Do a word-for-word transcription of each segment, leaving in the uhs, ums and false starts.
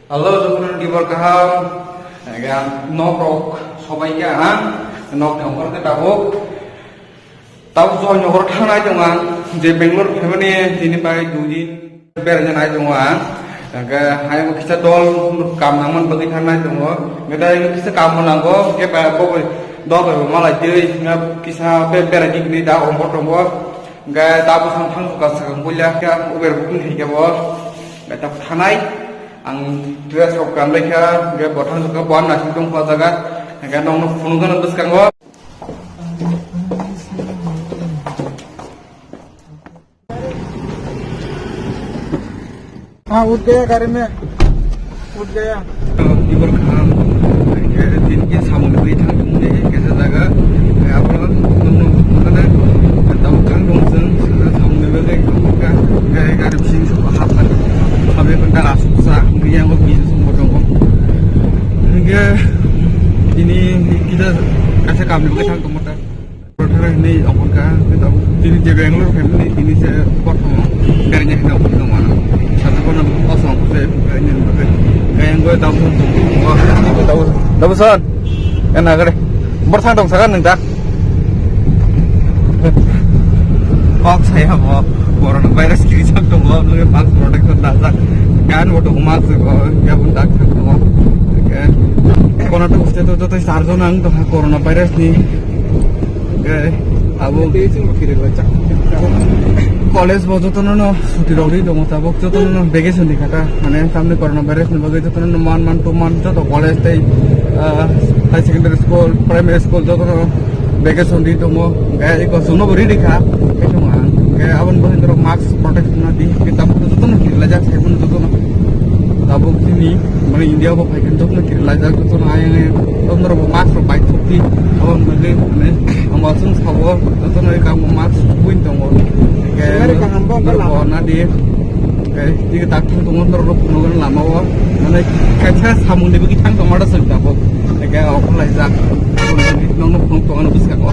Hello, jotono ni khobor kaham. Ega nok rok sobai kha ang, nok ni ongkhor khe tabuk. Tabuk Joynagar thangnai tong ang, je Bangalore phaimani tini bai dui din beraina nai tongo ang. Hingke hayung kisa dol kam nangmani bagwi thangnai tongo. Hingke tei kisa kam bo nango, hingke ba bo dol bai bo malai twi, hingke kisa be berai di hinwi da ongkhor tongo. Hingke tabuk sang thang kha sakang bulia khe ang Uber booking khai khe bo. Hingke tabuk thanai ang dress rok kanlai kha, hingke bo thang kha bo ang naising tong kha o jaga. Hingke nokno phunukgano bwskango. हाँ, उठ गया गाड़ी में, उठ गया। Ibor kaham, din ke samung nugwi thang tongmani kaisa jaga, abo nokno nukha na, tamo kang dong chwng, samung nugwi thang tongkha, gari bising hapkha, habe ghonta aswk sa, yang bo bising song bo tongo. Hingke tini kita kaisa kam nugwi thang tongmani. Rothara hinwi ongkhorkha, tini je Bangalore phaimani, tini se prothom beraina hinwi ongkhorkha mano. Sasa kono kosong se beraina hinwi. Kaya ngo dabu, dabu, dabu son. Ena gare. Bor thang tong sagan nang ta. Kok saya mo, corona virus kiri sak tong mo, nang mask protection da sak. Kan mo tong mask ko, ya pun dak sak tong mo. Kono to uste to to sarjon ang to corona virus ni. Hingke abo college bo jotono no suti rogwi tongo, tabuk jotono no vacation ni kha ta, mane tamni corona virus ni bagwi jotono no man man to man joto college tei, ah, high secondary school, primary school jotono vacation di tongo, hingke eko chwngno bo ready kha, khe tongo ang, hingke aboni bagwi norok mask protection na di, hingke tabuk jotono kirilajak, sai phano jotono tabuk chini, mane India bo phaikhe jotono kirilajak, jotono ayang ayang, jotono rok bo mask rok bai thokti, aboni bagwi mane ang bo chwng sabo, jotono ekha bo mask tubui tongo, hingke norok bo nadi, hingke tini tak thang tongo norok rok phunukgwi lama o, mane kaisa samung ni bagwi thang tongma da chwng tabuk, hingke okhorlaijak, nokno phunuk tongmani bwskango.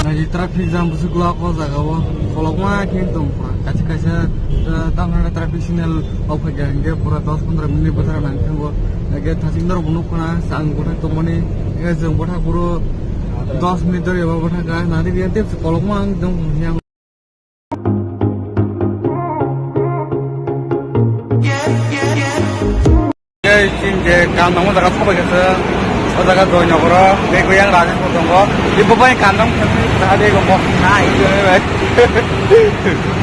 Naidi traffic jam bwswk glak o jaga o, kolokma khe tong pura. Kaisa kaisa, eh, tamni traffic signal rok phaikha hingke pura dos pondro minute bwthar nang thango. Hingke thaching norok bo nukha na, chwng bwthak tongmani, hingke chwng bwthak phuru dos minute dori eba bwthak kha, naidi biya tei kolokma ang tong yang. Ei, chini je kam nangma jaga sobai khe se, o jaga Joynagar o, tei kuyang Rajesh bo tongo. Ibo bai kam nang khe se, jaga de gongo. Hai.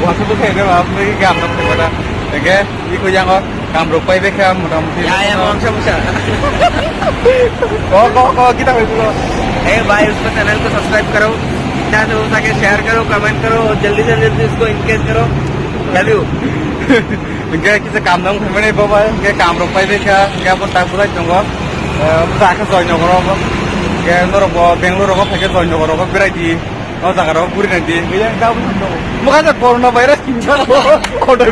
Wasa bo khe de ba, bai kam nang khe ba. Ege, i kuyang o, kam rok pai be khe motamuti. Ya, ya, wangsa wangsa. Ko, ko, ko, kita bai ko. ए भाई, उसको चैनल को सब्सक्राइब करो, जितना से हो सके शेयर करो, कमेंट करो और जल्दी से जल्दी उसको एंगेज करो। Love you. Hingke kisa kam dong phaimani bo bai, hingke kam rok pai bai kha, hingke abo tak bwlai tongo. Eh, bwsa khe Joynagar o, hingke norok bo Bangalore rogo phaikhe Joynagar rogo berai di, o jaga rogo guri nai di. Hingke yang dabu thang tongo. Mokha je corona virus kinsa. Corona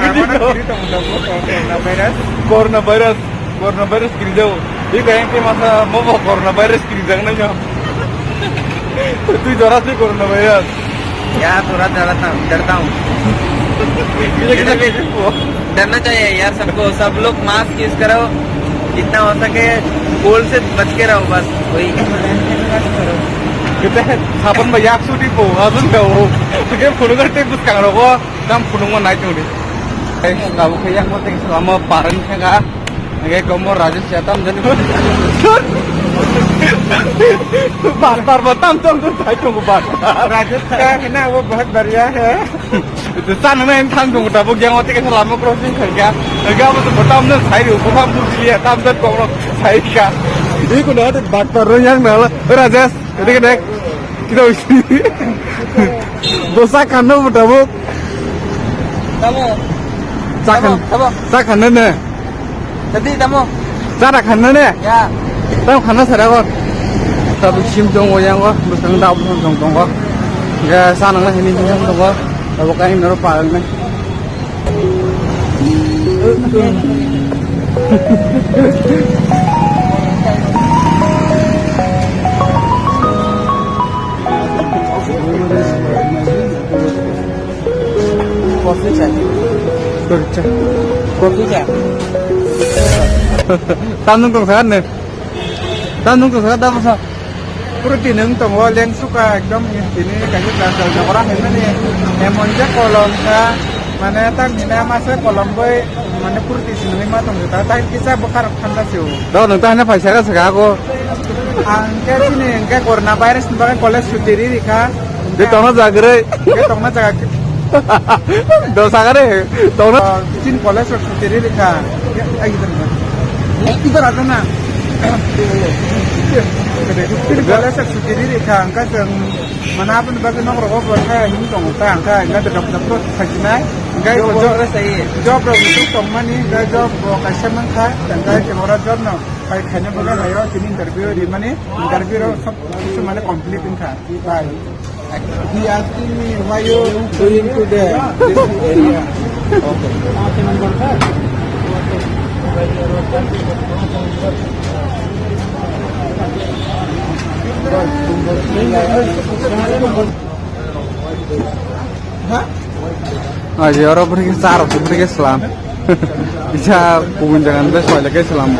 virus. Corona virus. Corona virus kirijao. Iko yang ke masa mobo corona virus kirijak nai no. Tui dora tui corona virus. यार, थोड़ा डरता हूँ, डरता हूँ। Kita kita kita. डरना चाहिए यार सबको, सब लोग मास्क यूज़ करो, जितना हो सके कोल्ड से बच के रहो, बस वही। Kita sabun ba yak suti po, azun ka o. Kita phunukgwi tei bwskang rogo. Tam phunukma nai tongdi. Tei tabuk khe yang bo tei salama parani thangkha. Hingke komo Rajesh ya tam jani. Bar bar bo tam tam tam thai tongo bar. Rajesh का है ना, वो बहुत बढ़िया है। Itu sana na yang thang tongo tabuk yang ote khe salama crossing khaikha. Hingke abo to tam na sai ro, ko tam bujli ya, tam tam kok sai kha. Iko na te bar bar ro yang na la. Rajesh. Dek, dek. Kita usi. Bo sak khanno bo tabuk. Tamo. Sak khan. Tamo, tamo. Sak khanno ne. Tadi tamo. Chara khanna ne? Ya. Tamo khanna sara go. Tabuk sim tongo yango, bwskango dab thong tongo. Ya, sa nangna hini hini tongo. Tabuk kain noro parang ne. Coffee chai. Sorry, chai. Coffee chai. Tam nung tong sakar ne? Tam nung tong sakar, tam sa. Puro tinung tongo, leng suka, ekdom tini kaisa chai chai jogora hai mani. Emon je kolom ka, mane tam hina masa kolom bai, mane puro tinung ma tong ta, ta kisa bokar thanda siu. Do nung ta hina paisa ka saka ako. Ang ke sini ke corona virus ni bagwi college suti ri rikha. De tongna jagre. De tongna jaga. Do sagare. Tongna. Ah, chin college rok suti ri rikha. Ai gidan. Idhar aa na. Chin college rok suti ri rikha. Angka jeng mana apni bagwi nok rogo bo kha hin tong ta angka angka de dok dok sajinai. Angka job rok sai. Job rok tongmani angka job rok kaisa mankha. Angka jeng ora job no. Kai khaina bagwi hayo tini interview rimani, interview rok sob kisu mane complete wngkha. Bye. He asking me why you going to the this area. Okay. Huh? Aji oro bwrwi khe cha rok se bwrwi khe slam. Isa kubun jaga ni bes paila khe slam.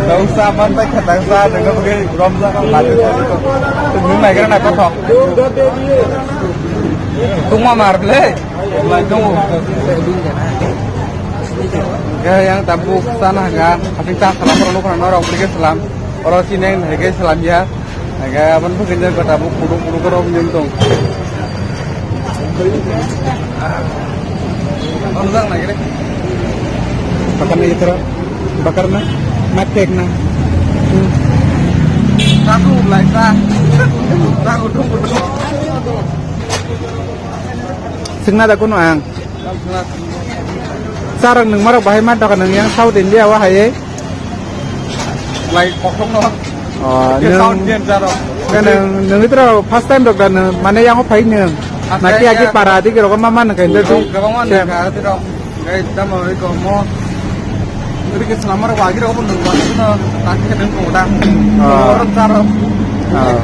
Tang sa man bai kha tang sa nang bwrwi rom ja ka ma de. Nung nai gra na ko thok. Tung ma mar ble. Lai tung. Ga yang tabuk sana ga. Asing ta salam ro nukra no rok bwrwi khe slam. Oro chini ang hai khe salam ya. Hai khe aboni bagwi no gota bo kudu kudu khe rok nung tong. Oro jang nai khe. Bakar na ithra. Bakar na. Mat kek na. Hmm. Taku lai ta. Taku dum dum. Singna da kunu ang. Sarang nung marok bahai ma doka nung yang South India wa hai. Lai kokhong no. Oh, ke nung, South Indian sarok. Ke nung, nung itro first time dok da nung, mane yang phai nung. First time. Naki agi ya. Para di kiro ma man kai nda tu. Gabang man ka ti dok. Gai tamo ri ko mo. Ri ke selama ro agi ro ko nung ba no. Naki ke nung ko da. Oh. Orang sarok. Oh.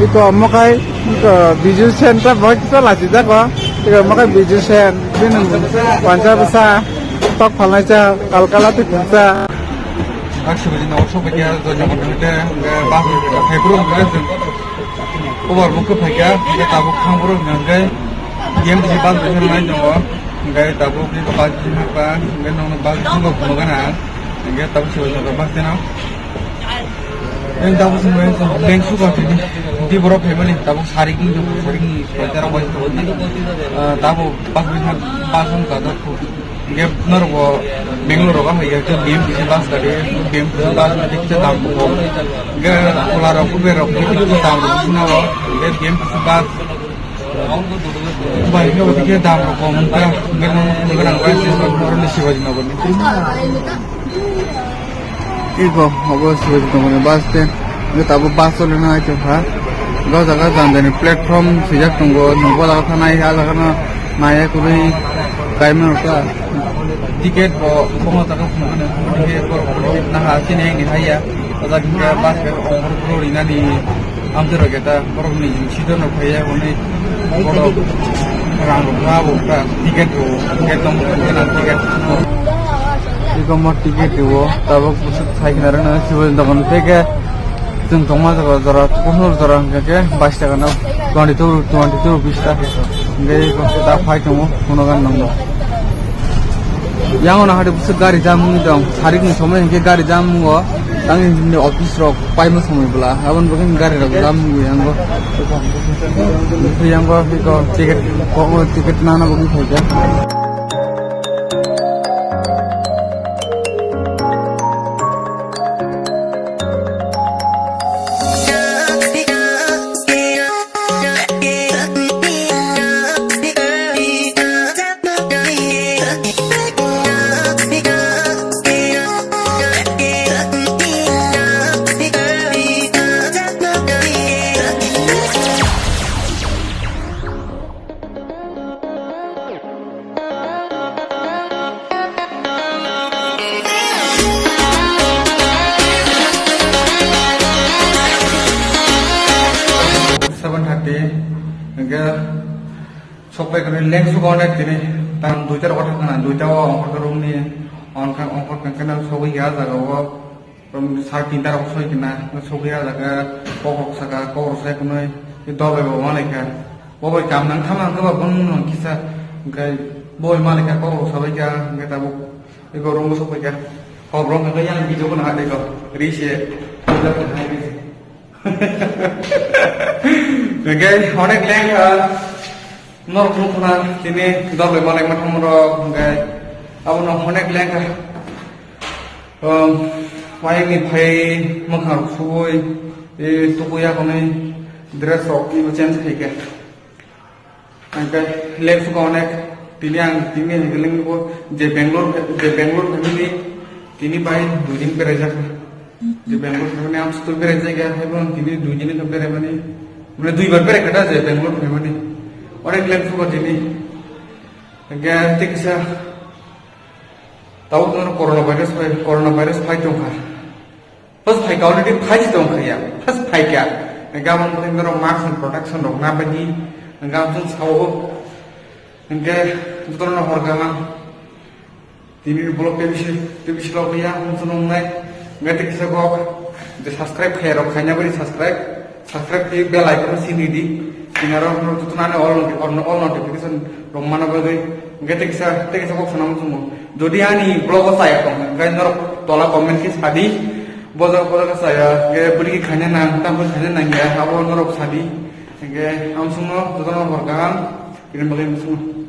Iko mo kai, iko Biju Center boy kita lagi jago. Iko mo kai Biju Center. Bini wansa bwsa tok phalnai cha, kalkala twi phungsa. Ak sibaji no sok baikya, do jabon de, ba, hai bro, ga jeng. Obar buk phaikya, ga tabuk khang bro, ngai. Game di bal de nai no. Ngai tabuk ni bal di ma pa, ngai no bal di no gana. Ngai tabuk sibaji no bal de na. Ngai tabuk sibaji no leng su ka di. Di bro family tabuk sarik ni, sarik ni, sarik ni. Tabuk bal di ma, bal di ka da. Hingke norok bo Bangalore rogo hai khe B M T C bus gari, B M T C bus gari kisa dam bo. Hingke ola rok, Uber rok kisa dam rok sina o, hingke B M T C bus. Bai hingke odi khe dam rok kom wngkha, hingke nono phunukgwi nang bai se oro ni Shivaji Nagar ni. Iko, obo Shivaji Nagar ni bus stand. Hingke tabuk bus choli nai tongkha. O jaga jang jani platform swijak tongo, nokbar jaga thanai, ah jaga no naiya kwrwi kaimano kha. Ticket bo bono jaga phunukgwi nang, ticket borok ticket naha chini hini haiya. O jaga hingke bus bai ongkhor phuru rinani amtwi rok eta borok ni sito no phaiya hwnwi borok rang rok ma bo kha ticket rw ticket tong kha na ticket. Iko mo ticket rw tabuk bwswk sai khna rwna sibo dogan tei khe. Chwng tongma jaga jora, kuphur jora hwnkha khe bais taka no twenty two, twenty two rupees ta. Hwnkhe da phai tongo, phunukgwi nang no. Yang no hari bwswk gari jam wngwi tong, sarik ni somoi hwnkhe gari jam wngo, tang ni office rok paima somoi bwla, aboni bagwi gari rok jam wngwi yango. Yango biko ticket, ticket nana bagwi phaikha. Sokpai kwrwi leng sugo onek tini, tam duita rok thang kana, duita o ongkhor khe room ni, ongkhor, ongkhor khe kena sogwi ya jaga o, room sar tinta rok soi kena, sogwi ya jaga, kok rok saka, kok rok sai kunui, dol bai bo ma lai kha. Bo bai kam nang tham ang khe ba bono nang kisa, hwnkhe bo bai ma lai kha, kok rok sabai kha, hwnkhe tabuk eko room o sokpai kha. Kok rok hwnkhe yang video ko nang ha de ko, ri se, hai ri se. Hwnkhe onek leng kha, norok nukho na tini dol bai ma lai ma thang rok, hwnkhe abono onek leng kha. Um, wayang ni phai mwkhang rok suwi, e, tukuya hwnwi dress rok ibo change khai khe. Hwnkhe leng suka onek, tini ang tini hwnkhe leng bo je Bangalore, je Bangalore family tini bai dui din berai jak. Je Bangalore family ang sutur berai jak ya, hai bo tini dui din khe berai mani, mane dui bar berai kha da je Bangalore family. Onek leng suka tini. Hwnkhe tei kisa tabuk corona virus bai, corona virus phai tong kha. First phaikha already phaiji tong khaya. First phaikha. Gabon bwkhai norok mask and protection rok na bani. Gabon chwng sao. Hwnkhe jotono hor kaham. Tini vlog tei bisi, tei bisi log ya, hum sunung nai. Hwnkhe tei kisa kok. Je subscribe khaya rok khaina bani subscribe. Subscribe khe bell icon sini di. Tini aro jotono ani all noti-, all, all notification rok mana bagwi. Hwnkhe tei kisa, tei kisa kok sana muchungo. Jodi ani vlog o chaya tong, hwnkhe norok tola comment khe sadi. Bojak bojak khe chaya, hwnkhe bwrwi khe khaina nang, tamo khaina nang ya, abo norok sadi. Hwnkhe amsungno jotono hor kaham, tini bagwi amsungno.